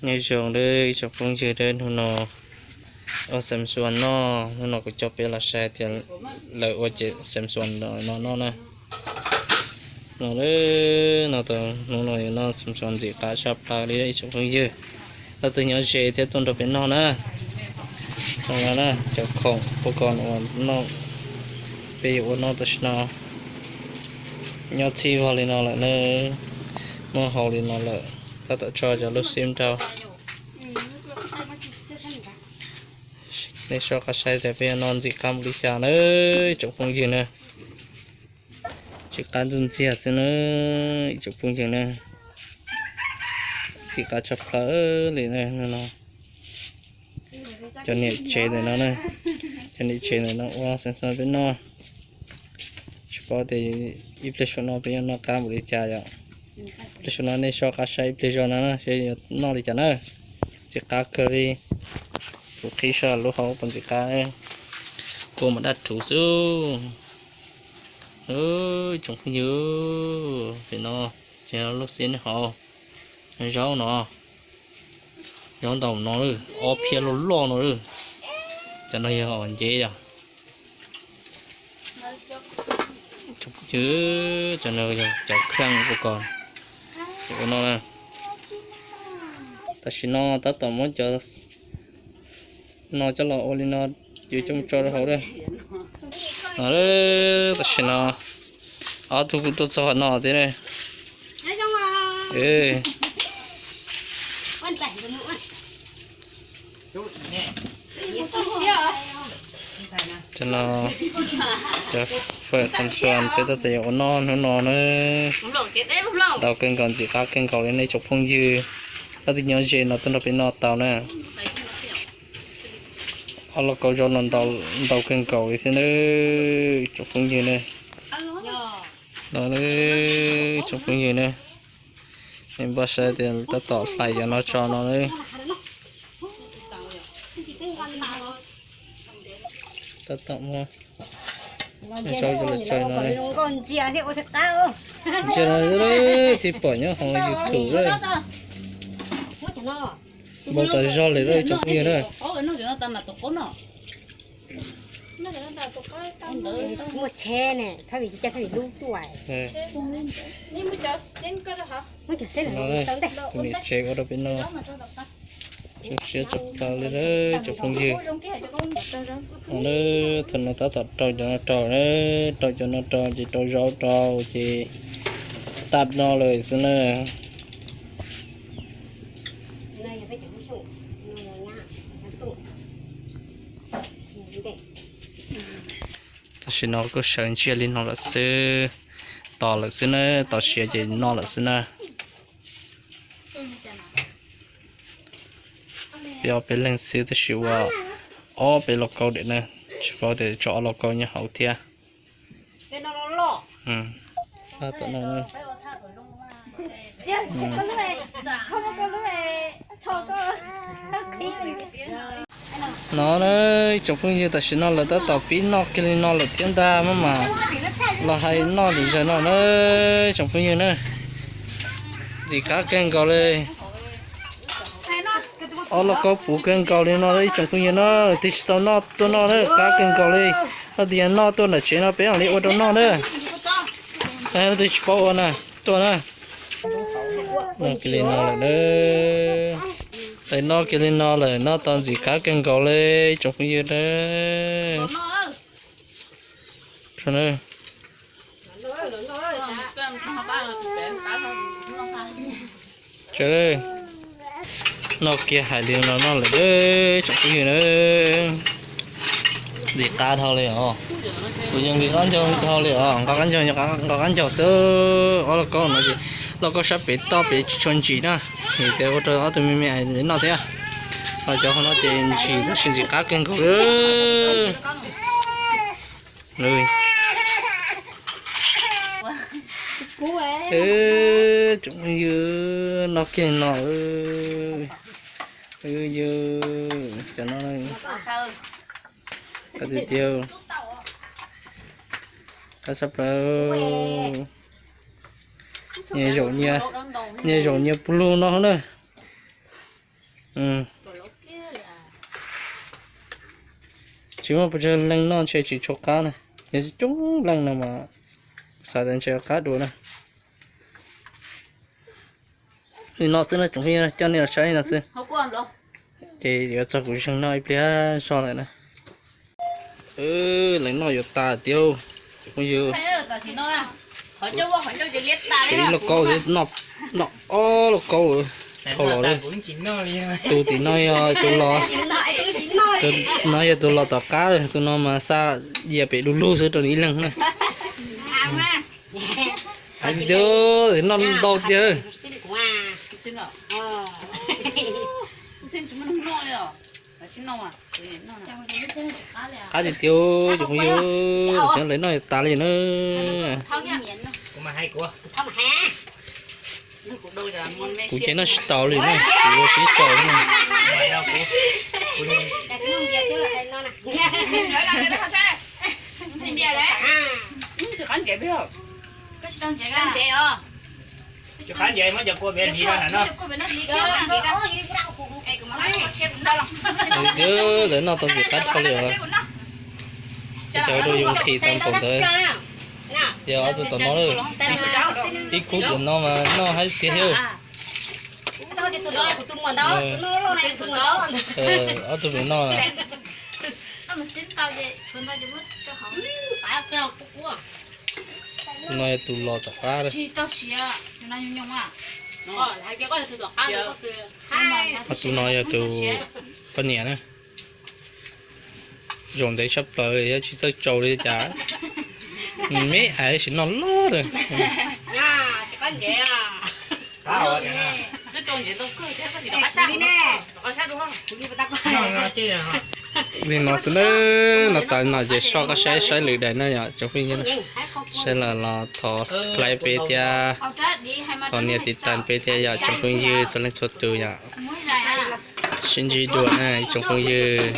Nyob zoo ib tsoom phooj ywg, hnub no ua xam xuas noj, hnub no kuv coj peb los saib tias lawv ua ces xam xuas no noj na. No, no hnub no yuav noj xam xuas ntxim qab tshaj plaws li ib tsoom phooj ywg. Leej twg nyob ze thiab tuaj nrog peb noj na. No na, cov khoom uas koj noj, peb yuav ua noj tam sim no. Nyob txhij vog li no lawm na, muab hau li no lawm, tab tom tso cov lub xib rau. Nej soj qab saib tias peb yuav noj ntxim qab npaum li cas na ib tsoom phooj ywg na. Ntxim qab ntxuj ntxiag xwb na ib tsoom phooj ywg na. Ntxim qab tshaj plaws li no. Cov niam tsev ntawm no, cov niam tsev ntawm no ua xam xuas peb noj. Tsis paub tias ib pliag saum no peb yuav noj qab npaum li cas yom. Ib pliag saum no nej soj qab saib ib pliag zog no seb yuav noj li cas na. Ntxim qab kawg li. Kuv qhib saib lub hau puas ntxim qab. Kua mas daj rhuv xwb. Tsoom phooj ywg, pem no ces lub xib hau, zaub no, zaub ntau no, ob phiab loj loj no. Cov no yog ncev yog. Cov no yog cov kheej ua kom ua no. Tam sim no tab tom muab cov no coj los ua li no, yuav coj mus tso rau hauv. Tam sim no ob tug kuj tuaj txog qhov no thiab. Cov no, cov fawm xam xuas peb tab tom yuav ua noj hnub no na. Ntau kawg nkaus, ntxim qab kawg nkaus li nej tsoom phooj ywg. Leej twg nyob ze no tuaj nrog peb noj tau na. Ob lauj kaub zaub no ntau kawg nkaus li thiab na tsoom phooj ywg na. No tsoom phooj ywg na, nej npaj saib tias tab tom hlais cov no tso no na. Tab tom muab zaub coj los tso no. Ntsia no thiaj pom nyob hauv YouTube lawm. Npau tas zog li lawm tsoom phooj ywg na. Muaj tsheb ne, thab vim cas thab vim lub tuaj. Muab cov xeb los tau ntej. Tus niam tsev ua rau peb noj. Zoo siab tshaj plaws li lawm tsoom phooj ywg. Thaum no tab tom rau cov no rau, rau cov no rau ces rau zaub rau ces start noj lawm xwb na. Tam sim no kuj sawv ntsiag li no lawm xwb, tos lawm xwb na, tos siav ces noj lawm xwb na. Peb ob peb leeg xwb tab sis ua ob peb lauj kaub diam na, tsis paub tias tso ob lauj kaub nyob hauv thiab. No na, tsoom phooj ywg, tam sim no lawv tab tom pib noj kiag li no lawm thiab ntag, maj mam los hais noj lwm zaus no na, tsoom phooj ywg na. Ntxim qab kawg nkaus li. Ob lauj kaub puv kawg nkaus li no ib tsoom phooj ywg na, tig tsis tau noj tuaj noj na, qab kawg nkaus li. Noj tig yog noj tuaj nram tsev no peb mam li ua rau noj na. Leej twg tsis paub ua na, tuaj na. Noj kiag li no lawm na. Noj kiag li no lawm, noj tau ntxim qab kawg nkaus li tsoom phooj ywg na. Noj kiag hais li no noj lawm tsoom phooj ywg na. Ntxim qab dhau li os. Kuv yeej nqi qab ncaug dhau li os, nqos qab ncaug, nqos qab ncaug xwb. Ob lauj kaub no ces lauj kaub sab pem toj pem tsis tshua ntsim na, vim tias ua rau ob tug me me noj thiab. Ho cov hauv no ces ntsim tab sis ntxim qab kawg nkaus li. Tsoom phooj ywg, noj kiag no. Ywg, cov no qab tiag tiag, qab tshaj plaws. Nyias zaum nyias pug lug no na. Tsis muaj pes tsawg leej noj ntshe tsis tshua qab na. Yog coob leej no mas xav tias ntshe qab dua na. Li no xwb na tsoom phooj ywg, coj nej los saib li no xwb. Ces yuav txog kuv zeeg noj ib pliag zog lawm na. Lawv noj yuav tas tiag, phooj ywg. Ib lauj kaub thiab, noj ob lauj kaub dhau los. Tus tim no yog tus los, no yog tus los tom qab, tus no mas xa yias pem du lug xwb rau nws ib leeg na. Hais tiag, noj ntau tiag. Qab tiag tiag, cov phooj ywg, lawv noj tas li na. Kuv ces noj tsis tau li na, kuv ua sib tau na. Lawv noj tau ntxim qab dhau li os. Cov dua yus khi tau npaum ntawd, yog ob tug tom no, ib khub tom no mas noj haib tiag thiab. Ob tug pem no. No yog tus los tom qab. Ho tus no yog tus poj niam na. Zoo ntev tshaj plaws yog tsis txawj tsau li cas. Me ais sim noj loj lawm. Li no xwb na, no tas no ces soj koj saib saib lwm daim na yom tsoom phooj ywg. Saib los los thov subscribe peb thiab, thov nias tiv tas peb thiab yom tsoom phooj ywg txhua leej txhua tus yom. Sib ntsib dua na tsoom phooj ywg.